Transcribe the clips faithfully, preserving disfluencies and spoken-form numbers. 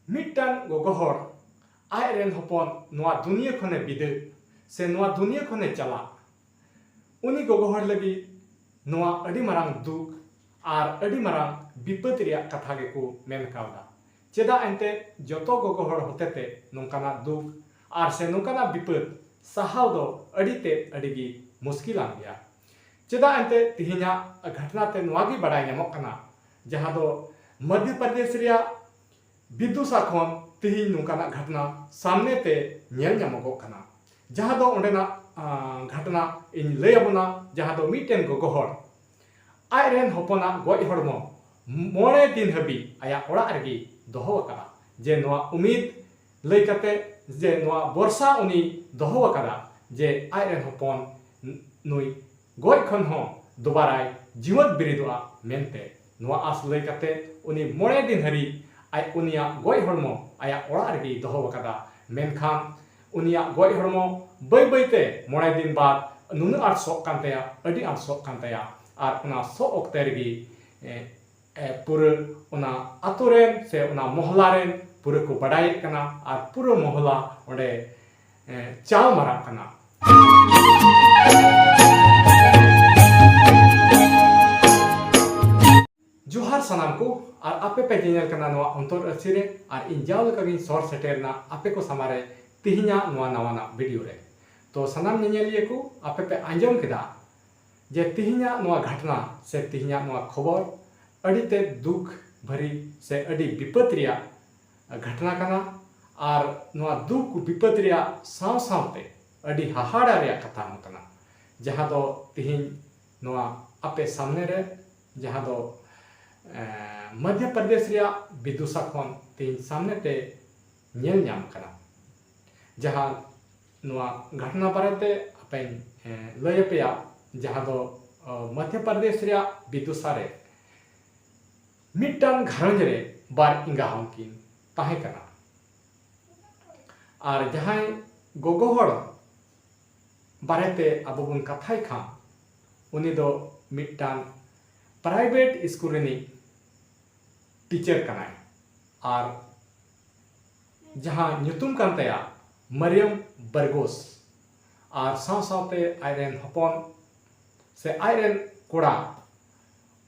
ᱢᱤᱫᱴᱟᱝ ᱜᱚᱜᱚ ᱦᱚᱲ ᱟᱡ ᱨᱮᱱ ᱦᱚᱯᱚᱱ ᱱᱚᱣᱟ ᱫᱩᱱᱤᱭᱟᱹ ᱠᱷᱚᱱᱮ ᱵᱤᱫᱟᱹᱭ ᱥᱮ ᱱᱚᱣᱟ ᱫᱩᱱᱤᱭᱟᱹ ᱠᱷᱚᱱᱮ ᱪᱟᱞᱟᱜ, ᱩᱱᱤ ᱜᱚᱜᱚ ᱦᱚᱲ ᱞᱟᱹᱜᱤᱫ ᱱᱚᱣᱟ ᱟᱹᱰᱤ ᱢᱟᱨᱟᱝ ᱫᱩᱠ ᱟᱨ ᱟᱹᱰᱤ ᱢᱟᱨᱟᱝ ᱵᱤᱯᱟᱹᱫ ᱨᱮᱭᱟᱜ ᱠᱟᱛᱷᱟ ᱜᱮᱠᱚ ᱢᱮᱱ ᱠᱟᱣᱫᱟ᱾ ᱪᱮᱫᱟᱜ ᱮᱱᱛᱮ ᱡᱚᱛᱚ ᱜᱚᱜᱚ ᱦᱚᱲ ᱦᱚᱛᱮᱛᱮ ᱱᱚᱝᱠᱟᱱᱟᱜ ᱫᱩᱠ ᱟᱨ ᱥᱮ ᱱᱚᱝᱠᱟᱱᱟᱜ ᱵᱤᱯᱟᱹᱫ ᱥᱟᱦᱟᱣ ᱫᱚ ᱟᱹᱰᱤ ᱛᱮᱫ ᱟᱹᱰᱤ ᱜᱮ ᱢᱩᱥᱠᱤᱞᱟᱱ ᱜᱮᱭᱟ᱾ ᱪᱮᱫᱟᱜ ᱮᱱᱛᱮ ᱛᱮᱦᱮᱧᱟᱜ ᱜᱷᱟᱴᱱᱟ ᱛᱮ ᱱᱚᱣᱟ ᱜᱮ ᱵᱟᱰᱟᱭ ᱧᱟᱢᱚᱜ ᱠᱟᱱᱟ, ᱡᱟᱦᱟᱸ ᱫᱚ ᱢᱚᱫᱷᱭᱚ ᱯᱨᱚᱫᱮᱥ ᱨᱮᱭᱟᱜ ᱵᱤᱫᱩᱥᱟ ᱠᱷᱚᱱ ᱛᱮᱦᱮᱧ ᱱᱚᱝᱠᱟᱱᱟᱜ ᱜᱷᱟᱴᱱᱟ ᱥᱟᱢᱱᱮ ᱛᱮ ᱧᱮᱞ ᱧᱟᱢᱚᱜᱚᱜ ᱠᱟᱱᱟ᱾ ᱡᱟᱦᱟᱸ ᱫᱚ ᱚᱸᱰᱮᱱᱟᱜ, ᱟᱸ, ᱜᱷᱟᱴᱱᱟ ᱤᱧ ᱞᱟᱹᱭ ᱟᱵᱚᱱᱟ, ᱡᱟᱦᱟᱸ ᱫᱚ ᱢᱤᱫᱴᱮᱱ ᱜᱚᱜᱚ ᱦᱚᱲ ᱟᱡ ᱨᱮᱱ ᱦᱚᱯᱚᱱᱟᱜ ᱜᱚᱡ ᱦᱚᱲᱢᱚ ᱢᱚᱬᱮ ᱫᱤᱱ ᱦᱟᱹᱵᱤᱡ ᱟᱭᱟᱜ ᱚᱲᱟᱜ ᱨᱮᱜᱮ ᱫᱚᱦᱚ ᱟᱠᱟᱫᱼᱟ, ᱡᱮ ᱱᱚᱣᱟ ᱩᱢᱤᱫ ᱞᱟᱹᱭ ᱠᱟᱛᱮ ᱡᱮ ᱱᱚᱣᱟ ᱵᱷᱚᱨᱥᱟ ᱩᱱᱤ ᱫᱚᱦᱚ ᱟᱠᱟᱫᱟ ᱡᱮ ᱟᱡ ᱨᱮᱱ ᱦᱚᱯᱚᱱ ᱱᱩᱭ ᱜᱚᱡ ᱠᱷᱚᱱ ᱦᱚᱸ ᱫᱚᱵᱟᱨᱟᱭ ᱡᱤᱣᱮᱫ ᱵᱤᱨᱤᱫᱚᱜᱼᱟ ᱢᱮᱱᱛᱮ᱾ ᱱᱚᱣᱟ ᱟᱥ ᱞᱟᱹᱭ ᱠᱟᱛᱮ ᱩᱱᱤ ᱢᱚᱬᱮ ᱫᱤᱱ ᱦᱟᱹᱨᱤᱡ ᱟᱡ ᱩᱱᱤᱭᱟᱜ ᱜᱚᱡ ᱦᱚᱲᱢᱚ ᱟᱭᱟᱜ ᱚᱲᱟᱜ ᱨᱮᱜᱮᱭ ᱫᱚᱦᱚ ᱟᱠᱟᱫᱟ᱾ ᱢᱮᱱᱠᱷᱟᱱ ᱩᱱᱤᱭᱟᱜ ᱜᱚᱡ ᱦᱚᱲᱢᱚ ᱵᱟᱹᱭ ᱵᱟᱹᱭᱛᱮ ᱢᱚᱬᱮ ᱫᱤᱱ ᱵᱟᱫ ᱱᱩᱱᱟᱹᱜ ᱟᱸᱴ ᱥᱚᱜ ᱠᱟᱱ ᱛᱟᱭᱟ, ᱟᱹᱰᱤ ᱟᱸᱴ ᱥᱚᱜ ᱠᱟᱱ ᱛᱟᱭᱟ᱾ ᱟᱨ ᱚᱱᱟ ᱥᱚᱜ ᱚᱠᱛᱮ ᱨᱮᱜᱮ, ᱮ, ᱮ, ᱯᱩᱨᱟᱹ ᱚᱱᱟ ᱟᱛᱳ ᱨᱮᱱ ᱥᱮ ᱚᱱᱟ ᱢᱚᱦᱞᱟ ᱨᱮᱱ ᱯᱩᱨᱟᱹ ᱠᱚ ᱵᱟᱰᱟᱭᱮᱫ ᱠᱟᱱᱟ ᱟᱨ ᱯᱩᱨᱟᱹ ᱢᱚᱦᱞᱟ ᱚᱸᱰᱮ, ᱮ, ᱪᱟᱣ ᱢᱟᱨᱟᱜ ᱠᱟᱱᱟ᱾ ᱡᱚᱦᱟᱨ ᱥᱟᱱᱟᱢ ᱠᱚ, ᱟᱨ ᱟᱯᱮ ᱯᱮ ᱧᱮᱧᱮᱞ ᱠᱟᱱᱟ ᱱᱚᱣᱟ ᱚᱱᱛᱚᱨ ᱟᱹᱨᱥᱤ ᱨᱮ, ᱟᱨ ᱤᱧ ᱡᱟᱣ ᱞᱮᱠᱟ ᱜᱤᱧ ᱥᱚᱦᱚᱨ ᱥᱮᱴᱮᱨ ᱮᱱᱟ ᱟᱯᱮ ᱠᱚ ᱥᱟᱢᱟᱝ ᱨᱮ ᱛᱮᱦᱮᱧᱟᱜ ᱱᱚᱣᱟ ᱱᱟᱣᱟᱱᱟᱜ ᱵᱷᱤᱰᱤᱭᱳ ᱨᱮ᱾ ᱛᱚ ᱥᱟᱱᱟᱢ ᱧᱮᱧᱮᱞᱤᱭᱟᱹ ᱠᱚ, ᱟᱯᱮ ᱯᱮ ᱟᱸᱡᱚᱢ ᱠᱮᱫᱟ ᱡᱮ ᱛᱮᱦᱮᱧᱟᱜ ᱱᱚᱣᱟ ᱜᱷᱟᱴᱱᱟ ᱥᱮ ᱛᱮᱦᱮᱧᱟᱜ ᱱᱚᱣᱟ ᱠᱷᱚᱵᱚᱨ ᱟᱹᱰᱤ ᱛᱮᱫ ᱫᱩᱠ ᱵᱷᱟᱹᱨᱤ ᱥᱮ ᱟᱹᱰᱤ ᱵᱤᱯᱚᱫ ᱨᱮᱭᱟᱜ ᱜᱷᱟᱴᱱᱟ ᱠᱟᱱᱟ᱾ ᱟᱨ ᱱᱚᱣᱟ ᱫᱩᱠ ᱵᱤᱯᱚᱫ ᱨᱮᱭᱟᱜ ᱥᱟᱶ ᱥᱟᱶᱛᱮ ᱟᱹᱰᱤ ᱦᱟᱦᱟᱲᱟ ᱨᱮᱭᱟᱜ ᱠᱟᱛᱷᱟ ᱦᱚᱸ ᱠᱟᱱᱟ, ᱡᱟᱦᱟᱸ ᱫᱚ ᱛᱮᱦᱮᱧ ᱱᱚᱣᱟ ᱟᱯᱮ ᱥᱟᱢᱱᱮ ᱨᱮ, ᱡᱟᱦᱟᱸ ᱫᱚ, ᱮ, ᱢᱚᱫᱷᱭᱚ ᱯᱨᱚᱫᱮᱥ ᱨᱮᱭᱟᱜ ᱵᱤᱫᱩᱥᱟ ᱠᱷᱚᱱ ᱛᱮᱦᱮᱧ ᱥᱟᱢᱱᱮ ᱛᱮ ᱧᱮᱞ ᱧᱟᱢ ᱠᱟᱱᱟ᱾ ᱡᱟᱦᱟᱸ ᱱᱚᱣᱟ ᱜᱷᱟᱴᱱᱟ ᱵᱟᱨᱮᱛᱮ ᱟᱯᱮᱧ, ᱮ, ᱞᱟᱹᱭ ᱟᱯᱮᱭᱟ, ᱡᱟᱦᱟᱸ ᱫᱚ, ᱚ, ᱢᱚᱫᱷᱭᱚ ᱯᱨᱚᱫᱮᱥ ᱨᱮᱭᱟᱜ ᱵᱤᱫᱩᱥᱟ ᱨᱮ ᱢᱤᱫᱴᱟᱝ ᱜᱷᱟᱨᱚᱸᱡᱽ ᱨᱮ ᱵᱟᱨ ᱮᱸᱜᱟ ᱦᱚᱸ ᱠᱤᱱ ᱛᱟᱦᱮᱸ ᱠᱟᱱᱟ᱾ ᱟᱨ ᱡᱟᱦᱟᱸᱭ ᱜᱚᱜᱚ ᱦᱚᱲ ᱵᱟᱨᱮᱛᱮ ᱟᱵᱚ ᱵᱚᱱ ᱠᱟᱛᱷᱟᱭ ᱠᱷᱟᱱ, ᱩᱱᱤ ᱫᱚ ᱢᱤᱫᱴᱟᱝ ᱯᱨᱟᱭᱵᱷᱮᱴ ᱥᱠᱩᱞ ᱨᱤᱱᱤᱡ ᱴᱤᱪᱟᱨ ᱠᱟᱱᱟᱭ᱾ ᱟᱨ ᱡᱟᱦᱟᱸ ᱧᱩᱛᱩᱢ ᱠᱟᱱ ᱛᱟᱭᱟ ᱢᱟᱨᱤᱭᱟᱢ ᱵᱟᱨᱜᱳᱥ, ᱟᱨ ᱥᱟᱶ ᱥᱟᱶᱛᱮ ᱟᱡᱨᱮᱱ ᱦᱚᱯᱚᱱ ᱥᱮ ᱟᱡᱨᱮᱱ ᱠᱚᱲᱟ,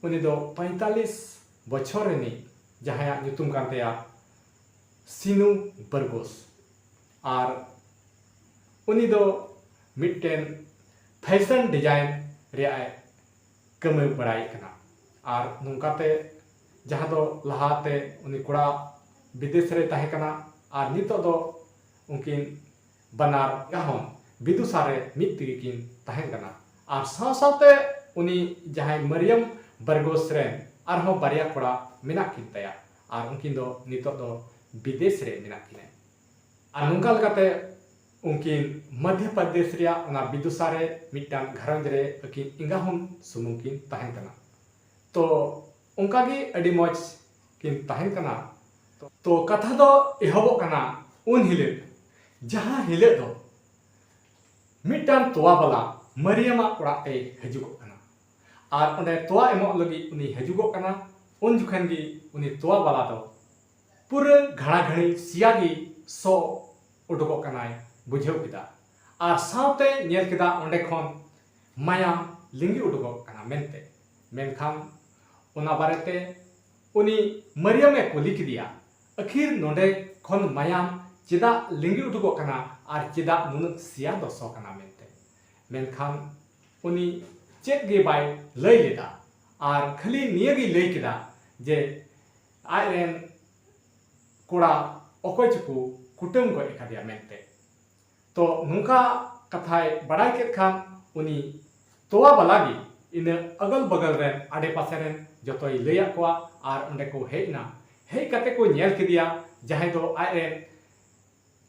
ᱩᱱᱤ ᱫᱚ ᱯᱚᱸᱭᱛᱟᱞᱞᱤᱥ ᱵᱚᱪᱷᱚᱨ ᱨᱤᱱᱤᱡ, ᱡᱟᱦᱟᱸᱭᱟᱜ ᱧᱩᱛᱩᱢ ᱠᱟᱱ ᱛᱟᱭᱟ ᱥᱤᱱᱩ ᱵᱟᱨᱜᱳᱥ᱾ ᱟᱨ ᱩᱱᱤ ᱫᱚ ᱢᱤᱫᱴᱮᱱ ᱯᱷᱮᱥᱚᱱ ᱰᱤᱡᱟᱭᱤᱱ ᱨᱮᱭᱟᱜ ᱮ ᱠᱟᱹᱢᱤ ᱵᱟᱲᱟᱭᱮᱫ ᱠᱟᱱᱟ᱾ ᱟᱨ ᱱᱚᱝᱠᱟᱛᱮ, ᱡᱟᱦᱟᱸ ᱫᱚ ᱞᱟᱦᱟᱛᱮ ᱩᱱᱤ ᱠᱚᱲᱟ ᱵᱤᱫᱮᱥ ᱨᱮ ᱛᱟᱦᱮᱸ ᱠᱟᱱᱟ, ᱟᱨ ᱱᱤᱛᱚᱜ ᱫᱚ ᱩᱱᱠᱤᱱ ᱵᱟᱱᱟᱨ ᱜᱟᱦᱚᱱ ᱵᱤᱫᱩᱥᱟ ᱨᱮ ᱢᱤᱫ ᱛᱮᱜᱮ ᱠᱤᱱ ᱛᱟᱦᱮᱱ ᱠᱟᱱᱟ᱾ ᱟᱨ ᱥᱟᱶ ᱥᱟᱶᱛᱮ ᱩᱱᱤ ᱡᱟᱦᱟᱸᱭ ᱢᱟᱨᱤᱭᱟᱢ ᱵᱟᱨᱜᱳᱥ ᱨᱮᱱ ᱟᱨᱦᱚᱸ ᱵᱟᱨᱭᱟ ᱠᱚᱲᱟ ᱢᱮᱱᱟᱜ ᱠᱤᱱ ᱛᱟᱭᱟ, ᱟᱨ ᱩᱱᱠᱤᱱ ᱫᱚ ᱱᱤᱛᱚᱜ ᱫᱚ ᱵᱤᱫᱮᱥ ᱨᱮ ᱢᱮᱱᱟᱜ ᱠᱤᱱᱟ᱾ ᱟᱨ ᱱᱚᱝᱠᱟ ᱞᱮᱠᱟᱛᱮ ᱩᱱᱠᱤᱱ ᱢᱚᱫᱷᱭᱚ ᱯᱨᱚᱫᱮᱥ ᱨᱮᱭᱟᱜ ᱚᱱᱟ ᱵᱤᱫᱩᱥᱟ ᱨᱮ ᱢᱤᱫᱴᱟᱝ ᱜᱷᱟᱨᱚᱸᱡᱽ ᱨᱮ ᱟᱹᱠᱤᱱ ᱮᱸᱜᱟ ᱦᱚᱱ ᱥᱩᱢᱩᱝ ᱠᱤᱱ ᱛᱟᱦᱮᱱ ᱠᱟᱱᱟ᱾ ᱛᱚ ᱚᱱᱠᱟᱜᱮ ᱟᱹᱰᱤ ᱢᱚᱡᱽ ᱠᱤᱱ ᱛᱟᱦᱮᱱ ᱠᱟᱱᱟ᱾ ᱛᱚ ᱠᱟᱛᱷᱟ ᱫᱚ ᱮᱦᱚᱵᱚᱜ ᱠᱟᱱᱟ ᱩᱱ ᱦᱤᱞᱳᱜ, ᱡᱟᱦᱟᱸ ᱦᱤᱞᱳᱜ ᱫᱚ ᱢᱤᱫᱴᱟᱝ ᱛᱚᱣᱟ ᱵᱟᱞᱟ ᱢᱟᱨᱤᱭᱟᱢᱟᱜ ᱚᱲᱟᱜ ᱛᱮᱭ ᱦᱤᱡᱩᱜᱚᱜ ᱠᱟᱱᱟ᱾ ᱟᱨ ᱚᱸᱰᱮ ᱛᱚᱣᱟ ᱮᱢᱚᱜ ᱞᱟᱹᱜᱤᱫ ᱩᱱᱤ ᱦᱤᱡᱩᱜᱚᱜ ᱠᱟᱱᱟ᱾ ᱩᱱ ᱡᱚᱠᱷᱚᱱ ᱜᱮ ᱩᱱᱤ ᱛᱚᱣᱟ ᱵᱟᱞᱟ ᱫᱚ ᱯᱩᱨᱟᱹ ᱜᱷᱟᱲᱟ ᱜᱷᱟᱹᱲᱤ ᱥᱮᱭᱟ ᱜᱮ ᱥᱚ ᱩᱰᱩᱠᱚᱜ ᱠᱟᱱᱟᱭ ᱵᱩᱡᱷᱟᱹᱣ ᱠᱮᱫᱟ᱾ ᱟᱨ ᱥᱟᱶᱛᱮ ᱧᱮᱞ ᱠᱮᱫᱟ ᱚᱸᱰᱮ ᱠᱷᱚᱱ ᱢᱟᱭᱟᱢ ᱞᱤᱸᱜᱤ ᱩᱰᱩᱠᱚᱜ ᱠᱟᱱᱟ ᱢᱮᱱᱛᱮ᱾ ᱢᱮᱱᱠᱷᱟᱱ ᱚᱱᱟ ᱵᱟᱨᱮᱛᱮ ᱩᱱᱤ ᱢᱟᱨᱤᱭᱟᱢᱮ ᱠᱩᱞᱤ ᱠᱮᱫᱮᱭᱟ, "ᱟᱹᱠᱷᱤᱨ ᱱᱚᱰᱮ ᱠᱷᱚᱱ ᱢᱟᱭᱟᱢ ᱪᱮᱫᱟᱜ ᱞᱤᱸᱜᱤ ᱩᱰᱩᱠᱚᱜ ᱠᱟᱱᱟ ᱟᱨ ᱪᱮᱫᱟᱜ ᱱᱩᱱᱟᱹᱜ ᱥᱮᱭᱟ ᱫᱚ ᱥᱚ ᱠᱟᱱᱟ?" ᱢᱮᱱᱛᱮ᱾ ᱢᱮᱱᱠᱷᱟᱱ ᱩᱱᱤ ᱪᱮᱫ ᱜᱮ ᱵᱟᱭ ᱞᱟᱹᱭ ᱞᱮᱫᱟ, ᱟᱨ ᱠᱷᱟᱹᱞᱤ ᱱᱤᱭᱟᱹ ᱜᱮᱭ ᱞᱟᱹᱭ ᱠᱮᱫᱟ ᱡᱮ ᱟᱡᱨᱮᱱ ᱠᱚᱲᱟ ᱚᱠᱚᱭ ᱪᱚᱠᱚ ᱠᱩᱴᱟᱹᱢ ᱜᱚᱡ ᱟᱠᱟᱫᱮᱭᱟ ᱢᱮᱱᱛᱮ᱾ ᱛᱚ ᱱᱚᱝᱠᱟ ᱠᱟᱛᱷᱟᱭ ᱵᱟᱲᱟᱭ ᱠᱮᱫ ᱠᱷᱟᱱ, ᱩᱱᱤ ᱛᱚᱣᱟ ᱵᱟᱞᱟ ᱜᱮ ᱤᱱᱟᱹ ᱟᱜᱚᱞ ᱵᱟᱜᱚᱞ ᱨᱮᱱ ᱟᱰᱮ ᱯᱟᱥᱮ ᱨᱮᱱ ᱡᱚᱛᱚᱭ ᱞᱟᱹᱭᱟᱫ ᱠᱚᱣᱟ᱾ ᱟᱨ ᱚᱸᱰᱮ ᱠᱚ ᱦᱮᱡ ᱮᱱᱟ᱾ ᱦᱮᱡ ᱠᱟᱛᱮ ᱠᱚ ᱧᱮᱞ ᱠᱮᱫᱮᱭᱟ, ᱡᱟᱦᱟᱸᱭ ᱫᱚ ᱟᱡᱨᱮᱱ,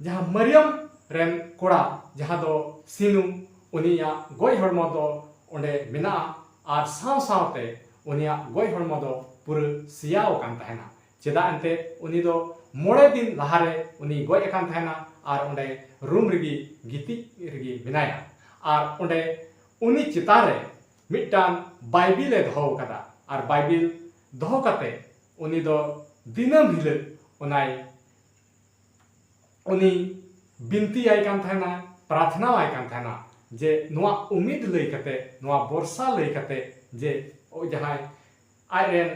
ᱡᱟᱦᱟᱸ ᱢᱟᱨᱤᱭᱟᱢ ᱨᱮᱱ ᱠᱚᱲᱟ, ᱡᱟᱦᱟᱸ ᱫᱚ ᱥᱤᱱᱩ, ᱩᱱᱤᱭᱟᱜ ᱜᱚᱡ ᱦᱚᱲᱢᱚ ᱫᱚ ᱚᱸᱰᱮ ᱢᱮᱱᱟᱜᱼᱟ᱾ ᱟᱨ ᱥᱟᱶ ᱥᱟᱶᱛᱮ ᱩᱱᱤᱭᱟᱜ ᱜᱚᱡ ᱦᱚᱲᱢᱚ ᱫᱚ ᱯᱩᱨᱟᱹ ᱥᱮᱭᱟᱣ ᱟᱠᱟᱱ ᱛᱟᱦᱮᱱᱟ᱾ ᱪᱮᱫᱟᱜ ᱮᱱᱛᱮ, ᱩᱱᱤ ᱫᱚ ᱢᱚᱬᱮ ᱫᱤᱱ ᱞᱟᱦᱟᱨᱮ ᱩᱱᱤ ᱜᱚᱡ ᱟᱠᱟᱱ ᱛᱟᱦᱮᱱᱟ ᱟᱨ ᱚᱸᱰᱮ ᱨᱩᱢ ᱨᱮᱜᱮ ᱜᱤᱛᱤᱡ ᱨᱮᱜᱮ ᱢᱮᱱᱟᱭᱟ᱾ ᱟᱨ ᱚᱸᱰᱮ ᱩᱱᱤ ᱪᱮᱛᱟᱱ ᱨᱮ ᱢᱤᱫᱴᱟᱝ ᱵᱟᱭᱵᱤᱞ ᱮ ᱫᱚᱦᱚ ᱟᱠᱟᱫᱟ᱾ ᱟᱨ ᱵᱟᱭᱵᱤᱞ ᱫᱚᱦᱚ ᱠᱟᱛᱮ ᱩᱱᱤ ᱫᱚ ᱫᱤᱱᱟᱹᱢ ᱦᱤᱞᱳᱜ ᱚᱱᱟᱭ ᱩᱱᱤ ᱵᱤᱱᱛᱤᱭᱟᱭ ᱠᱟᱱ ᱛᱟᱦᱮᱱᱟ, ᱯᱨᱟᱨᱛᱷᱱᱟᱣᱟᱭ ᱠᱟᱱ ᱛᱟᱦᱮᱱᱟ, ᱡᱮ ᱱᱚᱣᱟ ᱩᱢᱤᱫ ᱞᱟᱹᱭ ᱠᱟᱛᱮ, ᱱᱚᱣᱟ ᱵᱚᱨᱥᱟ ᱞᱟᱹᱭ ᱠᱟᱛᱮ, ᱡᱮ ᱡᱟᱦᱟᱸᱭ ᱟᱡᱨᱮᱱ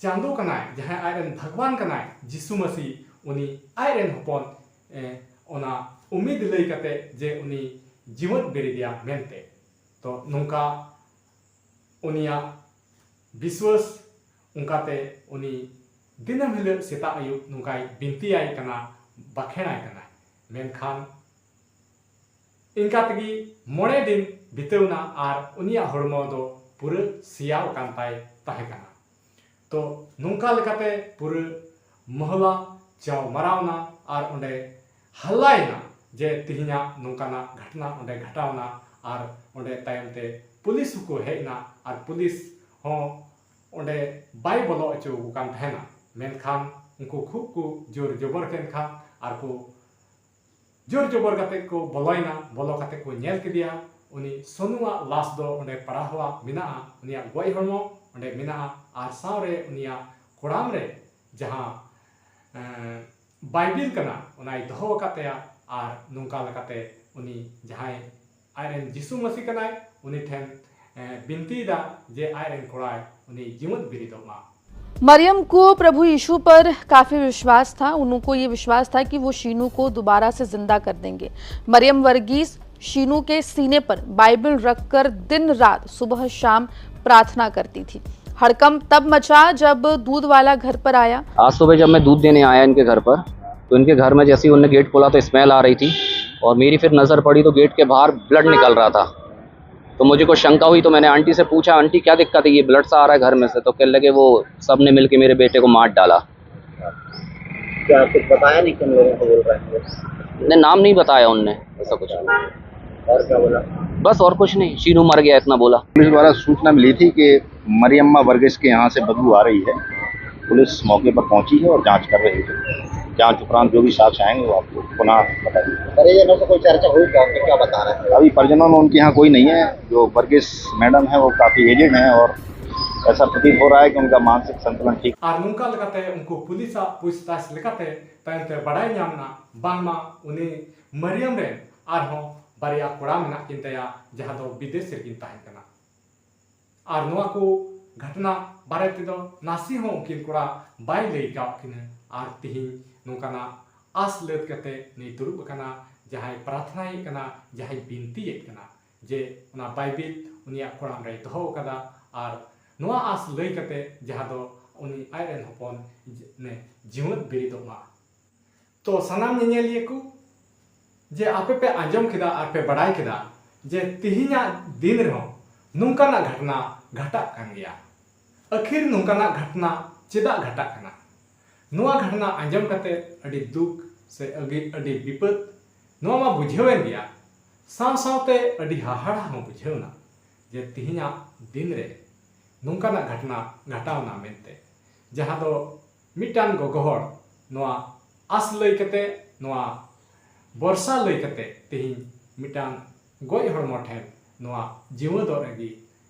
ᱪᱟᱸᱫᱚ ᱠᱟᱱᱟᱭ, ᱡᱟᱦᱟᱸᱭ ᱟᱡᱨᱮᱱ ᱵᱷᱟᱜᱽᱣᱟᱱ ᱠᱟᱱᱟᱭ, ᱡᱤᱥᱩ ᱢᱟᱹᱥᱤ, ᱩᱱᱤ ᱟᱡᱨᱮᱱ ᱦᱚᱯᱚᱱ, ᱮ, ᱚᱱᱟ ᱩᱢᱤᱫ ᱞᱟᱹᱭ ᱠᱟᱛᱮ ᱡᱮ ᱩᱱᱤ ᱡᱤᱣᱮᱫ ᱵᱮᱨᱮᱫᱮᱭᱟ ᱢᱮᱱᱛᱮ᱾ ᱛᱚ ᱱᱚᱝᱠᱟ ᱩᱱᱤᱭᱟᱜ ᱵᱤᱥᱣᱟᱹᱥ, ᱚᱱᱠᱟᱛᱮ ᱩᱱᱤ ᱫᱤᱱᱟᱹᱢ ᱦᱤᱞᱳᱜ ᱥᱮᱛᱟᱜ ᱟᱹᱭᱩᱵ ᱱᱚᱝᱠᱟᱭ ᱵᱤᱱᱛᱤᱭᱟᱭ ᱠᱟᱱᱟ, ᱵᱟᱠᱷᱮᱲᱟᱭ ᱠᱟᱱᱟᱭ᱾ ᱢᱮᱱᱠᱷᱟᱱ ᱤᱱᱠᱟ ᱛᱮᱜᱮ ᱢᱚᱬᱮ ᱫᱤᱱ ᱵᱤᱛᱟᱹᱣ ᱮᱱᱟ ᱟᱨ ᱩᱱᱤᱭᱟᱜ ᱦᱚᱲᱢᱚ ᱫᱚ ᱯᱩᱨᱟᱹ ᱥᱮᱭᱟᱣ ᱟᱠᱟᱱ ᱛᱟᱭ ᱛᱟᱦᱮᱸ ᱠᱟᱱᱟ᱾ ᱛᱚ ᱱᱚᱝᱠᱟ ᱞᱮᱠᱟᱛᱮ ᱯᱩᱨᱟᱹ ᱢᱚᱦᱞᱟ ᱪᱟᱣ ᱢᱟᱨᱟᱣ ᱮᱱᱟ ᱟᱨ ᱚᱸᱰᱮ ᱦᱟᱞᱞᱟᱭᱮᱱᱟ ᱡᱮ ᱛᱮᱦᱮᱧᱟᱜ ᱱᱚᱝᱠᱟᱱᱟᱜ ᱜᱷᱚᱴᱱᱟ ᱚᱸᱰᱮ ᱜᱷᱚᱴᱟᱣ ᱮᱱᱟ᱾ ᱟᱨ ᱚᱸᱰᱮ ᱛᱟᱭᱚᱢ ᱛᱮ ᱯᱩᱞᱤᱥ ᱦᱚᱸᱠᱚ ᱦᱮᱡ ᱮᱱᱟ ᱟᱨ ᱯᱩᱞᱤᱥ ᱦᱚᱸ ᱚᱸᱰᱮ ᱵᱟᱭ ᱵᱚᱞᱚ ᱦᱚᱪᱚ ᱟᱠᱚ ᱠᱟᱱ ᱛᱟᱦᱮᱱᱟ᱾ ᱢᱮᱱᱠᱷᱟᱱ ᱩᱱᱠᱩ ᱠᱷᱩᱵ ᱠᱚ ᱡᱳᱨ ᱡᱚᱵᱚᱨ ᱠᱮᱱ ᱠᱷᱟᱱ ᱟᱨ ᱠᱚ ᱡᱳᱨ ᱡᱚᱵᱚᱨ ᱠᱟᱛᱮ ᱠᱚ ᱵᱚᱞᱚᱭᱮᱱᱟ᱾ ᱵᱚᱞᱚ ᱠᱟᱛᱮ ᱠᱚ ᱧᱮᱞ ᱠᱮᱫᱮᱭᱟ, ᱩᱱᱤ ᱥᱚᱱᱩᱣᱟᱜ ᱞᱟᱥ ᱫᱚ ᱚᱸᱰᱮ ᱯᱟᱲᱟᱣᱟᱜ ᱢᱮᱱᱟᱜᱼᱟ, ᱩᱱᱤᱭᱟᱜ ᱜᱚᱡ ᱦᱚᱲᱢᱚ ᱚᱸᱰᱮ ᱢᱮᱱᱟᱜᱼᱟ, ᱟᱨ ᱥᱟᱶᱨᱮ ᱩᱱᱤᱭᱟᱜ ᱠᱚᱲᱟᱢ ᱨᱮ ᱡᱟᱦᱟᱸ, ᱮᱸ, ᱵᱟᱭᱵᱤᱞ ᱠᱟᱱᱟ, ᱚᱱᱟᱭ ᱫᱚᱦᱚ ᱟᱠᱟᱫ ᱛᱟᱭᱟ᱾ ᱟᱨ ᱱᱚᱝᱠᱟ ᱞᱮᱠᱟᱛᱮ ᱩᱱᱤ ᱡᱟᱦᱟᱸᱭ ᱟᱡᱨᱮᱱ ᱡᱤᱥᱩ ᱢᱟᱹᱥᱤ ᱠᱟᱱᱟᱭ, ᱩᱱᱤ ᱴᱷᱮᱱ, ᱮᱸ, ᱵᱤᱱᱛᱤᱭᱮᱫᱟ ᱡᱮ ᱟᱡᱨᱮᱱ ᱠᱚᱲᱟᱭ ᱩᱱᱤ ᱡᱤᱣᱮᱫ ᱵᱮᱨᱮᱫᱚᱜ ᱢᱟ᱾ मरियम को प्रभु यीशु पर काफी विश्वास था। उनको ये विश्वास था कि वो शीनू को दोबारा से जिंदा कर देंगे। मरियम वर्गीस शीनू के सीने पर बाइबल रखकर दिन रात, सुबह शाम प्रार्थना करती थी। हड़कंप तब मचा जब दूध वाला घर पर आया। आज सुबह जब मैं दूध देने आया इनके घर पर, तो इनके घर में जैसे ही उनने गेट खोला तो स्मेल आ रही थी, और मेरी फिर नज़र पड़ी तो गेट के बाहर ब्लड निकल रहा था। तो मुझे कुछ शंका हुई, तो मैंने आंटी से पूछा, "आंटी, क्या दिक्कत है, ये ब्लड सा आ रहा है घर में से?" तो कहने लगे, "वो सब ने मिलके मेरे बेटे को मार डाला।" क्या कुछ बताया नहीं किन लोगों को बोल रहे हैं? ने नाम नहीं बताया उनने, ऐसा कुछ। और क्या बोला? बस और कुछ नहीं, शीनू मर गया, इतना बोला। पुलिस द्वारा सूचना मिली थी कि मरियम्मा वर्गीस के यहाँ से बदबू आ रही है। पुलिस मौके पर पहुंची है और जांच कर रही है। जांच उपरांत जो भी साक्ष्य आएंगे, वो आपको पुनः बताएंगे। परिजनों से कोई चर्चा हुई क्या? उनके क्या बता रहे हैं? अभी परिजनों में उनके यहाँ कोई नहीं है। जो वर्गीस मैडम है, वो काफ़ी एजेड हैं और ऐसा प्रतीत हो रहा है कि उनका मानसिक संतुलन ठीक। ᱟᱨ ᱱᱚᱝᱠᱟ ᱞᱮᱠᱟᱛᱮ ᱩᱱᱠᱩ ᱯᱩᱞᱤᱥᱟᱜ ᱯᱩᱪᱷᱛᱟᱪᱷ ᱞᱮᱠᱟᱛᱮ ᱛᱟᱭᱚᱢ ᱛᱮ ᱵᱟᱰᱟᱭ ᱧᱟᱢ ᱮᱱᱟ ᱵᱟᱝᱢᱟ ᱩᱱᱤ ᱢᱟᱨᱤᱭᱟᱢ ᱨᱮᱱ ᱟᱨᱦᱚᱸ ᱵᱟᱨᱭᱟ ᱠᱚᱲᱟ ᱢᱮᱱᱟᱜ ᱠᱤᱱ ᱛᱟᱭᱟ, ᱡᱟᱦᱟᱸ ᱫᱚ ᱵᱤᱫᱮᱥ ᱨᱮᱠᱤᱱ ᱛᱟᱦᱮᱱ ᱠᱟᱱᱟ᱾ ᱟᱨ ᱱᱚᱣᱟ ᱠᱚ ᱜᱷᱚᱴᱚᱱᱟ ᱵᱟᱨᱮ ᱛᱮᱫᱚ ᱱᱟᱥᱮ ᱦᱚᱸ ᱩᱱᱠᱤᱱ ᱠᱚᱲᱟ ᱵᱟᱭ ᱞᱟᱹᱭ ᱠᱟᱣᱟᱫ ᱠᱤᱱᱟ᱾ ᱟᱨ ᱛᱤᱦᱤᱧ ᱱᱚᱝᱠᱟᱱᱟᱜ ᱟᱥ ᱞᱟᱹᱫ ᱠᱟᱛᱮ ᱱᱩᱭ ᱫᱩᱲᱩᱵ ᱟᱠᱟᱱᱟ, ᱡᱟᱦᱟᱸᱭ ᱯᱨᱟᱨᱛᱷᱱᱟᱭᱮᱫ ᱠᱟᱱᱟ, ᱡᱟᱦᱟᱸᱭ ᱵᱤᱱᱛᱤᱭᱮᱫ ᱠᱟᱱᱟ ᱡᱮ ᱚᱱᱟ ᱵᱟᱭᱵᱤᱞ ᱩᱱᱤᱭᱟᱜ ᱠᱚᱲᱟᱢ ᱨᱮᱭ ᱫᱚᱦᱚ ᱟᱠᱟᱫᱟ᱾ ᱟᱨ ᱱᱚᱣᱟ ᱟᱥ ᱞᱟᱹᱭ ᱠᱟᱛᱮ ᱡᱟᱦᱟᱸ ᱫᱚ ᱩᱱᱤ ᱟᱡ ᱨᱮᱱ ᱦᱚᱯᱚᱱ ᱡᱤ- ᱱᱮ ᱡᱤᱣᱮᱫ ᱵᱮᱨᱮᱫᱚᱜ ᱢᱟ᱾ ᱛᱚ ᱥᱟᱱᱟᱢ ᱧᱮᱧᱮᱞᱤᱭᱟᱹ ᱠᱚ, ᱡᱮ ᱟᱯᱮ ᱯᱮ ᱟᱸᱡᱚᱢ ᱠᱮᱫᱟ ᱟᱨ ᱯᱮ ᱵᱟᱰᱟᱭ ᱠᱮᱫᱟ ᱡᱮ ᱛᱮᱦᱮᱧᱟᱜ ᱫᱤᱱ ᱨᱮᱦᱚᱸ ᱱᱚᱝᱠᱟᱱᱟᱜ ᱜᱷᱚᱴᱚᱱᱟ ᱜᱷᱟᱴᱟᱜ ᱠᱟᱱ ᱜᱮᱭᱟ᱾ ᱟᱹᱠᱷᱤᱨ ᱱᱚᱝᱠᱟᱱᱟᱜ ᱜᱷᱚᱴᱚᱱᱟ ᱪᱮᱫᱟᱜ ᱜᱷᱟᱴᱟᱜ ᱠᱟᱱᱟ? ᱱᱚᱣᱟ ᱜᱷᱚᱴᱚᱱᱟ ᱟᱸᱡᱚᱢ ᱠᱟᱛᱮ ᱟᱹᱰᱤ ᱫᱩᱠ ᱥᱮ ᱟᱹᱰᱤ ᱟᱹᱰᱤ ᱵᱤᱯᱚᱫ, ᱱᱚᱣᱟ ᱢᱟ ᱵᱩᱡᱷᱟᱹᱣᱮᱱ ᱜᱮᱭᱟ, ᱥᱟᱶ ᱥᱟᱶᱛᱮ ᱟᱹᱰᱤ ᱦᱟᱦᱟᱲᱟ ᱦᱚᱸ ᱵᱩᱡᱷᱟᱹᱣ ᱮᱱᱟ ᱡᱮ ᱛᱮᱦᱮᱧᱟᱜ ᱫᱤᱱ ᱨᱮ ᱱᱚᱝᱠᱟᱱᱟᱜ ᱜᱷᱚᱴᱚᱱᱟ ᱜᱷᱟᱴᱟᱣ ᱮᱱᱟ ᱢᱮᱱᱛᱮ, ᱡᱟᱦᱟᱸ ᱫᱚ ᱢᱤᱫᱴᱟᱝ ᱜᱚᱜᱚ ᱦᱚᱲ ᱱᱚᱣᱟ ᱟᱥ ᱞᱟᱹᱭ ᱠᱟᱛᱮ, ᱱᱚᱣᱟ ᱵᱚᱨᱥᱟ ᱞᱟᱹᱭ ᱠᱟᱛᱮ ᱛᱮᱦᱮᱧ ᱢᱤᱫᱴᱟᱝ ᱜᱚᱡ ᱦᱚᱲᱢᱚ ᱴᱷᱮᱱ ᱱᱚᱣᱟ ᱡᱤᱣᱮᱫᱚᱜ ᱞᱟᱹᱜᱤᱫ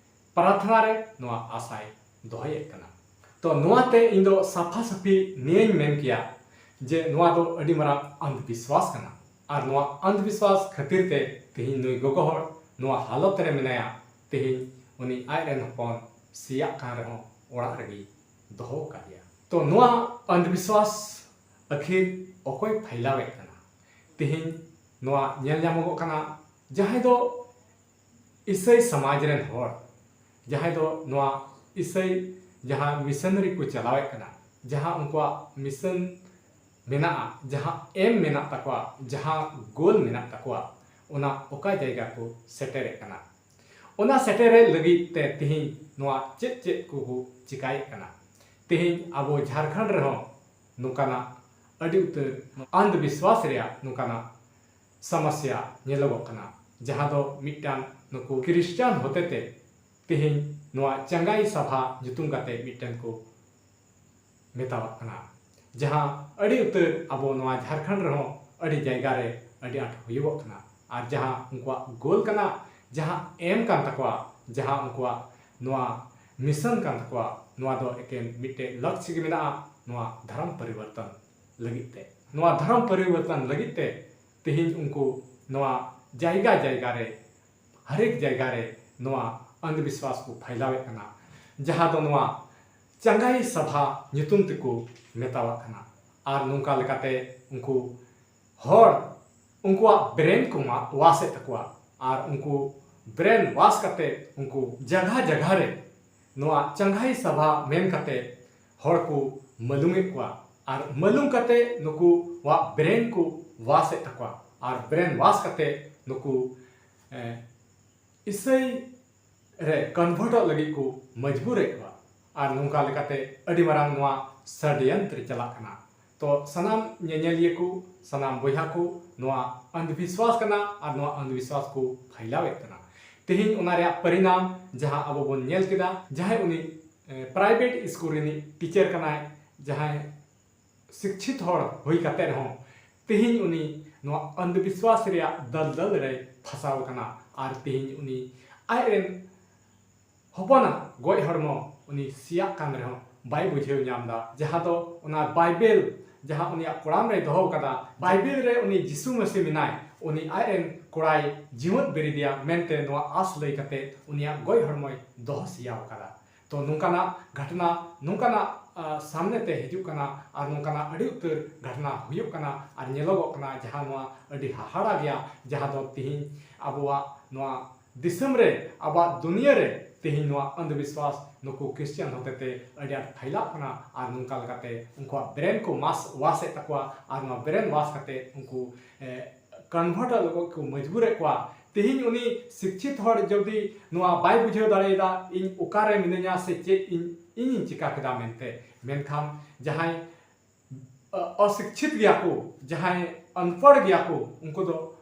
ᱯᱨᱟᱨᱛᱷᱱᱟ ᱨᱮ ᱱᱚᱣᱟ ᱟᱥᱟᱭ ᱫᱚᱦᱚᱭᱮᱫ ᱠᱟᱱᱟ᱾ ᱛᱚ ᱱᱚᱣᱟᱛᱮ ᱤᱧ ᱫᱚ ᱥᱟᱯᱷᱟ ᱥᱟᱹᱯᱷᱤ ᱱᱤᱭᱟᱹᱧ ᱢᱮᱱ ᱠᱮᱭᱟ ᱡᱮ ᱱᱚᱣᱟ ᱫᱚ ᱟᱹᱰᱤ ᱢᱟᱨᱟᱝ ᱚᱱᱫᱷᱵᱤᱥᱣᱟᱥ ᱠᱟᱱᱟ᱾ ᱟᱨ ᱱᱚᱣᱟ ᱚᱱᱫᱷᱵᱤᱥᱣᱟᱥ ᱠᱷᱟᱹᱛᱤᱨ ᱛᱮ ᱛᱮᱦᱮᱧ ᱱᱩᱭ ᱜᱚᱜᱚ ᱦᱚᱲ ᱱᱚᱣᱟ ᱦᱟᱞᱚᱛ ᱨᱮ ᱢᱮᱱᱟᱭᱟ᱾ ᱛᱮᱦᱮᱧ ᱩᱱᱤ ᱟᱡ ᱨᱮᱱ ᱦᱚᱯᱚᱱ ᱥᱮᱭᱟᱜ ᱠᱟᱱ ᱨᱮᱦᱚᱸ ᱚᱲᱟᱜ ᱨᱮᱜᱮ ᱫᱚᱦᱚ ᱟᱠᱟᱫᱮᱭᱟ᱾ ᱛᱚ ᱱᱚᱣᱟ ᱚᱱᱫᱷᱵᱤᱥᱣᱟᱥ ᱟᱹᱠᱷᱤᱨ ᱚᱠᱚᱭ ᱯᱷᱟᱭᱞᱟᱣᱮᱫ ᱠᱟᱱᱟ? ᱛᱮᱦᱮᱧ ᱱᱚᱣᱟ ᱧᱮᱞ ᱧᱟᱢᱚᱜᱚᱜ ᱠᱟᱱᱟ, ᱡᱟᱦᱟᱸᱭ ᱫᱚ ᱤᱥᱟᱹᱭ ᱥᱚᱢᱟᱡᱽ ᱨᱮᱱ ᱦᱚᱲ, ᱡᱟᱦᱟᱸᱭ ᱫᱚ ᱱᱚᱣᱟ ᱤᱥᱟᱹᱭ ᱡᱟᱦᱟᱸ ᱢᱤᱥᱚᱱᱟᱨᱤ ᱠᱚ ᱪᱟᱞᱟᱣᱮᱫ ᱠᱟᱱᱟ, ᱡᱟᱦᱟᱸ ᱩᱱᱠᱩᱣᱟᱜ ᱢᱤᱥᱚᱱ ᱢᱮᱱᱟᱜᱼᱟ, ᱡᱟᱦᱟᱸ ᱮᱢ ᱢᱮᱱᱟᱜ ᱛᱟᱠᱚᱣᱟ, ᱡᱟᱦᱟᱸ ᱜᱳᱞ ᱢᱮᱱᱟᱜ ᱛᱟᱠᱚᱣᱟ, ᱚᱱᱟ ᱚᱠᱟ ᱡᱟᱭᱜᱟ ᱠᱚ ᱥᱮᱴᱮᱨᱮᱫ ᱠᱟᱱᱟ, ᱚᱱᱟ ᱥᱮᱴᱮᱨᱮᱫ ᱞᱟᱹᱜᱤᱫ ᱛᱮ ᱛᱮᱦᱮᱧ ᱱᱚᱣᱟ ᱪᱮᱫ ᱪᱮᱫ ᱠᱚᱠᱚ ᱪᱮᱠᱟᱭᱮᱫ ᱠᱟᱱᱟ᱾ ᱛᱮᱦᱮᱧ ᱟᱵᱚ ᱡᱷᱟᱲᱠᱷᱚᱸᱰ ᱨᱮᱦᱚᱸ ᱱᱚᱝᱠᱟᱱᱟᱜ ᱟᱹᱰᱤ ᱩᱛᱟᱹᱨ ᱚᱱᱫᱷᱵᱤᱥᱣᱟᱥ ᱨᱮᱭᱟᱜ ᱱᱚᱝᱠᱟᱱᱟᱜ ᱥᱚᱢᱚᱥᱭᱟ ᱧᱮᱞᱚᱜᱚᱜ ᱠᱟᱱᱟ, ᱡᱟᱦᱟᱸ ᱫᱚ ᱢᱤᱫᱴᱟᱝ ᱱᱩᱠᱩ ᱠᱷᱨᱤᱥᱴᱟᱱ ᱦᱚᱛᱮᱛᱮ ᱛᱮᱦᱮᱧ ᱱᱚᱣᱟ ᱪᱟᱸᱜᱟᱭ ᱥᱟᱵᱷᱟ ᱧᱩᱛᱩᱢ ᱠᱟᱛᱮ ᱢᱤᱫᱴᱟᱝ ᱠᱚ ᱢᱮᱛᱟᱣᱟᱜ ᱠᱟᱱᱟ, ᱡᱟᱦᱟᱸ ᱟᱹᱰᱤ ᱩᱛᱟᱹᱨ ᱟᱵᱚ ᱱᱚᱣᱟ ᱡᱷᱟᱲᱠᱷᱚᱸᱰ ᱨᱮᱦᱚᱸ ᱟᱹᱰᱤ ᱡᱟᱭᱜᱟ ᱨᱮ ᱟᱹᱰᱤ ᱟᱸᱴ ᱦᱩᱭᱩᱜᱚᱜ ᱠᱟᱱᱟ᱾ ᱟᱨ ᱡᱟᱦᱟᱸ ᱩᱱᱠᱩᱣᱟᱜ ᱜᱳᱞ ᱠᱟᱱᱟ, ᱡᱟᱦᱟᱸ ᱮᱢ ᱠᱟᱱ ᱛᱟᱠᱚᱣᱟ, ᱡᱟᱦᱟᱸ ᱩᱱᱠᱩᱣᱟᱜ ᱱᱚᱣᱟ mission ᱠᱟᱱ ᱛᱟᱠᱚᱣᱟ᱾ ᱱᱚᱣᱟ ᱫᱚ ᱮᱠᱮᱱ ᱢᱤᱫᱴᱮᱡ ᱞᱚᱠᱥᱭᱚ ᱜᱮ ᱢᱮᱱᱟᱜᱼᱟ, ᱱᱚᱣᱟ ᱫᱷᱚᱨᱚᱢ ᱯᱚᱨᱤᱵᱚᱨᱛᱚᱱ ᱞᱟᱹᱜᱤᱫ ᱛᱮ᱾ ᱱᱚᱣᱟ ᱫᱷᱚᱨᱚᱢ ᱯᱚᱨᱤᱵᱚᱨᱛᱚᱱ ᱞᱟᱹᱜᱤᱫ ᱛᱮ ᱛᱮᱦᱮᱧ ᱩᱱᱠᱩ ᱱᱚᱣᱟ ᱡᱟᱭᱜᱟ ᱡᱟᱭᱜᱟ ᱨᱮ, ᱦᱟᱨᱮᱠ ᱡᱟᱭᱜᱟ ᱨᱮ ᱱᱚᱣᱟ ᱚᱱᱫᱷᱵᱤᱥᱣᱟᱥ ᱠᱚ ᱯᱷᱟᱭᱞᱟᱣᱮᱫ ᱠᱟᱱᱟ, ᱡᱟᱦᱟᱸ ᱫᱚ ᱱᱚᱣᱟ ᱪᱟᱸᱜᱟᱭ ᱥᱟᱵᱷᱟ ᱧᱩᱛᱩᱢ ᱛᱮᱠᱚ ᱢᱮᱛᱟᱣᱟᱜ ᱠᱟᱱᱟ᱾ ᱟᱨ ᱱᱚᱝᱠᱟ ᱞᱮᱠᱟᱛᱮ ᱩᱱᱠᱩ ᱦᱚᱲ ᱩᱱᱠᱩᱣᱟᱜ brain ᱠᱚ ᱢᱟ-, wash ᱮᱫ ᱛᱟᱠᱚᱣᱟ᱾ ᱟᱨ ᱩᱱᱠᱩ brain wash ᱠᱟᱛᱮ ᱩᱱᱠᱩ ᱡᱟᱭᱜᱟ ᱡᱟᱭᱜᱟ ᱨᱮ ᱱᱚᱣᱟ ᱪᱟᱸᱜᱟᱭ ᱥᱟᱵᱷᱟ ᱢᱮᱱ ᱠᱟᱛᱮ ᱦᱚᱲ ᱠᱚ ᱢᱟᱹᱞᱩᱢᱮᱫ ᱠᱚᱣᱟ᱾ ᱟᱨ ᱢᱟᱹᱞᱩᱢ ᱠᱟᱛᱮ ᱱᱩᱠᱩᱣᱟᱜ brain ᱠᱚ wash ᱮᱫ ᱛᱟᱠᱚᱣᱟ᱾ ᱟᱨ brain wash ᱠᱟᱛᱮ ᱱᱩᱠᱩ, ᱮ, ᱤᱥᱟᱹᱭ ᱨᱮ convertᱚᱜ ᱞᱟᱹᱜᱤᱫ ᱠᱚ ᱢᱚᱡᱽᱵᱩᱨᱮᱫ ᱠᱚᱣᱟ᱾ ᱟᱨ ᱱᱚᱝᱠᱟ ᱞᱮᱠᱟᱛᱮ ᱟᱹᱰᱤ ᱢᱟᱨᱟᱝ ᱱᱚᱣᱟ ᱥᱟᱰᱭᱚᱱᱛᱨᱚ ᱪᱟᱞᱟᱜ ᱠᱟᱱᱟ᱾ ᱛᱚ ᱥᱟᱱᱟᱢ ᱧᱮᱧᱮᱞᱤᱭᱟᱹ ᱠᱚ, ᱥᱟᱱᱟᱢ ᱵᱚᱭᱦᱟ ᱠᱚ, ᱱᱚᱣᱟ ᱚᱱᱫᱷᱵᱤᱥᱣᱟᱥ ᱠᱟᱱᱟ ᱟᱨ ᱱᱚᱣᱟ ᱚᱱᱫᱷᱵᱤᱥᱣᱟᱥ ᱠᱚ ᱯᱷᱟᱭᱞᱟᱣᱮᱫ ᱠᱟᱱᱟ᱾ ᱛᱮᱦᱮᱧ ᱚᱱᱟ ᱨᱮᱭᱟᱜ ᱯᱚᱨᱤᱱᱟᱢ ᱡᱟᱦᱟᱸ ᱟᱵᱚ ᱵᱚᱱ ᱧᱮᱞ ᱠᱮᱫᱟ, ᱡᱟᱦᱟᱸᱭ ᱩᱱᱤ, ᱮ, private ᱥᱠᱩᱞ ᱨᱤᱱᱤᱡ teacher ᱠᱟᱱᱟᱭ, ᱡᱟᱦᱟᱸᱭ ᱥᱤᱠᱪᱷᱤᱛ ᱦᱚᱲ ᱦᱩᱭ ᱠᱟᱛᱮ ᱨᱮᱦᱚᱸ ᱛᱮᱦᱮᱧ ᱩᱱᱤ ᱱᱚᱣᱟ ᱚᱱᱫᱷᱵᱤᱥᱣᱟᱥ ᱨᱮᱭᱟᱜ ᱫᱟᱞᱫᱟᱞ ᱨᱮᱭ ᱯᱷᱟᱥᱟᱣ ᱟᱠᱟᱱᱟ᱾ ᱟᱨ ᱛᱮᱦᱮᱧ ᱩᱱᱤ ᱟᱡᱨᱮᱱ ᱦᱚᱯᱚᱱᱟᱜ ᱜᱚᱡ ᱦᱚᱲᱢᱚ ᱩᱱᱤ ᱥᱮᱭᱟᱜ ᱠᱟᱱ ᱨᱮᱦᱚᱸ ᱵᱟᱭ ᱵᱩᱡᱷᱟᱹᱣ ᱧᱟᱢ ᱮᱫᱟ, ᱡᱟᱦᱟᱸ ᱫᱚ ᱚᱱᱟ ᱵᱟᱭᱵᱮᱞ, ᱡᱟᱦᱟᱸ ᱩᱱᱤᱭᱟᱜ ᱠᱚᱲᱟᱢ ᱨᱮᱭ ᱫᱚᱦᱚ ᱟᱠᱟᱫᱟ, ᱵᱟᱭᱵᱮᱞ ᱨᱮ ᱩᱱᱤ ᱡᱤᱥᱩ ᱢᱟᱹᱥᱤ ᱢᱮᱱᱟᱭ, ᱩᱱᱤ ᱟᱡᱨᱮᱱ ᱠᱚᱲᱟᱭ ᱡᱤᱣᱮᱫ ᱵᱮᱨᱮᱫᱮᱭᱟ ᱢᱮᱱᱛᱮ ᱱᱚᱣᱟ ᱟᱥ ᱞᱟᱹᱭ ᱠᱟᱛᱮ ᱩᱱᱤᱭᱟᱜ ᱜᱚᱡ ᱦᱚᱲᱢᱚᱭ ᱫᱚᱦᱚ ᱥᱮᱭᱟᱣ ᱟᱠᱟᱫᱟ᱾ ᱛᱚ ᱱᱚᱝᱠᱟᱱᱟᱜ ᱜᱷᱚᱴᱱᱟ, ᱱᱚᱝᱠᱟᱱᱟᱜ, ᱟ, ᱥᱟᱢᱱᱮ ᱛᱮ ᱦᱤᱡᱩᱜ ᱠᱟᱱᱟ ᱟᱨ ᱱᱚᱝᱠᱟᱱᱟᱜ ᱟᱹᱰᱤ ᱩᱛᱟᱹᱨ ᱜᱷᱚᱴᱱᱟ ᱦᱩᱭᱩᱜ ᱠᱟᱱᱟ ᱟᱨ ᱧᱮᱞᱚᱜᱚᱜ ᱠᱟᱱᱟ, ᱡᱟᱦᱟᱸ ᱱᱚᱣᱟ ᱟᱹᱰᱤ ᱦᱟᱦᱟᱲᱟ ᱜᱮᱭᱟ, ᱡᱟᱦᱟᱸ ᱫᱚ ᱛᱤᱦᱤᱧ ᱟᱵᱚᱣᱟᱜ ᱱᱚᱣᱟ ᱫᱤᱥᱚᱢ ᱨᱮ, ᱟᱵᱚᱣᱟᱜ ᱫᱩᱱᱤᱭᱟᱹ ᱨᱮ ᱛᱤᱦᱤᱧ ᱱᱚᱣᱟ ᱚᱱᱫᱷᱵᱤᱥᱣᱟᱥ ᱱᱩᱠᱩ ᱠᱷᱨᱤᱥᱴᱤᱭᱟᱱ ᱦᱚᱛᱮᱛᱮ ᱟᱹᱰᱤ ᱟᱸᱴ ᱯᱷᱟᱭᱞᱟᱜ ᱠᱟᱱᱟ᱾ ᱟᱨ ᱱᱚᱝᱠᱟ ᱞᱮᱠᱟᱛᱮ ᱩᱱᱠᱩᱣᱟᱜ brain ᱠᱚ mass wash ᱮᱫ ᱛᱟᱠᱚᱣᱟ ᱟᱨ ᱱᱚᱣᱟ brain wash ᱠᱟᱛᱮ ᱩᱱᱠᱩ, ᱮ, convertᱚᱜ ᱞᱟᱹᱜᱤᱫ ᱠᱚ ᱢᱚᱡᱽᱵᱩᱨᱮᱫ ᱠᱚᱣᱟ᱾ ᱛᱮᱦᱮᱧ ᱩᱱᱤ ᱥᱤᱠᱪᱷᱤᱛ ᱦᱚᱲ ᱡᱩᱫᱤ ᱱᱚᱣᱟ ᱵᱟᱭ ᱵᱩᱡᱷᱟᱹᱣ ᱫᱟᱲᱮᱭᱟᱫᱟ, ᱤᱧ ᱚᱠᱟᱨᱮ ᱢᱤᱱᱟᱹᱧᱟ ᱥᱮ ᱪᱮᱫ ᱤᱧ, ᱤᱧᱤᱧ ᱪᱤᱠᱟ ᱠᱮᱫᱟ ᱢᱮᱱᱛᱮ, ᱢᱮᱱᱠᱷᱟᱱ ᱡᱟᱦᱟᱸᱭ, ᱟ, ᱚᱥᱤᱠᱪᱷᱤᱛ ᱜᱮᱭᱟ ᱠᱚ, ᱡᱟᱦᱟᱸᱭ ᱚᱱᱯᱚᱲ ᱜᱮᱭᱟ ᱠᱚ, ᱩᱱᱠᱩ ᱫᱚ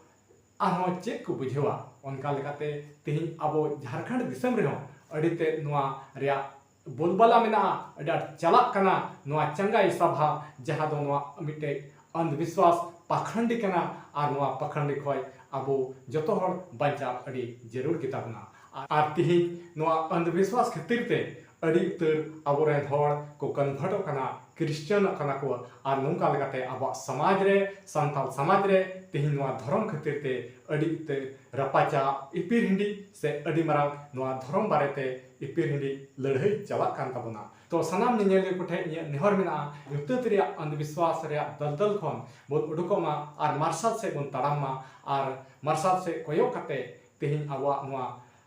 ᱟᱨᱦᱚᱸ ᱪᱮᱫ ᱠᱚ ᱵᱩᱡᱷᱟᱹᱣᱟ? ᱚᱱᱠᱟ ᱞᱮᱠᱟᱛᱮ ᱛᱮᱦᱮᱧ ᱟᱵᱚ ᱡᱷᱟᱲᱠᱷᱚᱸᱰ ᱫᱤᱥᱚᱢ ᱨᱮᱦᱚᱸ ᱟᱹᱰᱤ ᱛᱮᱫ ᱱᱚᱣᱟ ᱨᱮᱭᱟᱜ ᱵᱳᱞᱵᱟᱞᱟ ᱢᱮᱱᱟᱜᱼᱟ, ᱟᱹᱰᱤ ᱟᱸᱴ ᱪᱟᱞᱟᱜ ᱠᱟᱱᱟ ᱱᱚᱣᱟ ᱪᱟᱸᱜᱟᱭ ᱥᱟᱵᱷᱟ, ᱡᱟᱦᱟᱸ ᱫᱚ ᱱᱚᱣᱟ ᱢᱤᱫᱴᱮᱡ ᱚᱱᱫᱷᱵᱤᱥᱣᱟᱥ ᱯᱟᱠᱷᱟᱱᱰᱤ ᱠᱟᱱᱟ᱾ ᱟᱨ ᱱᱚᱣᱟ ᱯᱟᱠᱷᱟᱱᱰᱤ ᱠᱷᱚᱡ ᱟᱵᱚ ᱡᱚᱛᱚ ᱦᱚᱲ ᱵᱟᱧᱪᱟᱣ ᱟᱹᱰᱤ ᱡᱟᱹᱨᱩᱲ ᱜᱮᱛᱟ ᱵᱚᱱᱟ᱾ ᱟᱨ ᱛᱤᱦᱤᱧ ᱱᱚᱣᱟ ᱚᱱᱫᱷᱵᱤᱥᱣᱟᱥ ᱠᱷᱟᱹᱛᱤᱨ ᱛᱮ ᱟᱹᱰᱤ ᱩᱛᱟᱹᱨ ᱟᱵᱚᱨᱮᱱ ᱦᱚᱲ ᱠᱚ ᱠᱚᱱᱵᱷᱟᱨᱴᱚᱜ ᱠᱟᱱᱟ, ᱠᱷᱨᱤᱥᱪᱟᱱᱚᱜ ᱠᱟᱱᱟ ᱠᱚ᱾ ᱟᱨ ᱱᱚᱝᱠᱟ ᱞᱮᱠᱟᱛᱮ ᱟᱵᱚᱣᱟᱜ ᱥᱚᱢᱟᱡᱽ ᱨᱮ, ᱥᱟᱱᱛᱟᱲ ᱥᱚᱢᱟᱡᱽ ᱨᱮ ᱛᱤᱦᱤᱧ ᱱᱚᱣᱟ ᱫᱷᱚᱨᱚᱢ ᱠᱷᱟᱹᱛᱤᱨ ᱛᱮ ᱟᱹᱰᱤ ᱩᱛᱟᱹᱨ ᱨᱟᱯᱟᱪᱟᱜ, ᱤᱯᱤᱨ ᱦᱤᱸᱰᱤᱡ ᱥᱮ ᱟᱹᱰᱤ ᱢᱟᱨᱟᱝ ᱱᱚᱣᱟ ᱫᱷᱚᱨᱚᱢ ᱵᱟᱨᱮᱛᱮ ᱤᱯᱤᱨ ᱦᱤᱸᱰᱤᱡ ᱞᱟᱹᱲᱦᱟᱹᱭ ᱪᱟᱞᱟᱜ ᱠᱟᱱ ᱛᱟᱵᱚᱱᱟ᱾ ᱛᱚ ᱥᱟᱱᱟᱢ ᱧᱮᱧᱮᱞᱤᱭᱟᱹ ᱠᱚᱴᱷᱮᱱ ᱤᱧᱟᱹᱜ ᱱᱮᱦᱚᱨ ᱢᱮᱱᱟᱜᱼᱟ, ᱧᱩᱛᱟᱹᱛ ᱨᱮᱭᱟᱜ ᱚᱱᱫᱷᱵᱤᱥᱣᱟᱥ ᱨᱮᱭᱟᱜ ᱫᱟᱞᱫᱟᱞ ᱠᱷᱚᱱ ᱵᱚᱱ ᱩᱰᱩᱠᱚᱜ ᱢᱟ ᱟᱨ ᱢᱟᱨᱥᱟᱞ ᱥᱮᱫ ᱵᱚᱱ ᱛᱟᱲᱟᱢ ᱢᱟ᱾ ᱟᱨ ᱢᱟᱨᱥᱟᱞ ᱥᱮᱫ ᱠᱚᱭᱚᱜ ᱠᱟᱛᱮ ᱛᱮᱦᱮᱧ ᱟᱵᱚᱣᱟᱜ ᱱᱚᱣᱟ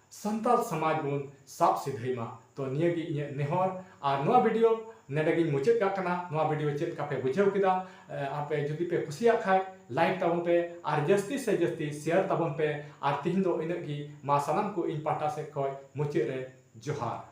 ᱥᱟᱱᱛᱟᱲ ᱥᱚᱢᱟᱡᱽ ᱵᱚᱱ ᱥᱟᱵ ᱥᱤᱫᱷᱟᱹᱭ ᱢᱟ᱾ ᱛᱚ ᱱᱤᱭᱟᱹ ᱜᱮ ᱤᱧᱟᱹᱜ ᱱᱮᱦᱚᱨ, ᱟᱨ ᱱᱚᱣᱟ ᱵᱷᱤᱰᱤᱭᱳ ᱱᱚᱰᱮ ᱜᱤᱧ ᱢᱩᱪᱟᱹᱫ ᱠᱟᱜ ᱠᱟᱱᱟ᱾ ᱱᱚᱣᱟ ᱵᱷᱤᱰᱤᱭᱳ ᱪᱮᱫ ᱞᱮᱠᱟ ᱯᱮ ᱵᱩᱡᱷᱟᱹᱣ ᱠᱮᱫᱟ? ᱮ, ᱟᱯᱮ ᱡᱩᱫᱤ ᱯᱮ ᱠᱩᱥᱤᱭᱟᱜ ᱠᱷᱟᱡ ᱞᱟᱭᱤᱠ ᱛᱟᱵᱚᱱ ᱯᱮ, ᱟᱨ ᱡᱟᱹᱥᱛᱤ ᱥᱮ ᱡᱟᱹᱥᱛᱤ ᱥᱮᱭᱟᱨ ᱛᱟᱵᱚᱱ ᱯᱮ᱾ ᱟᱨ ᱛᱤᱦᱤᱧ ᱫᱚ ᱤᱱᱟᱹᱜ ᱜᱮ᱾ ᱢᱟ ᱥᱟᱱᱟᱢ ᱠᱚ ᱤᱧ ᱯᱟᱦᱴᱟ ᱥᱮᱫ ᱠᱷᱚᱱ ᱢᱩᱪᱟᱹᱫ ᱨᱮ ᱡᱚᱦᱟᱨ᱾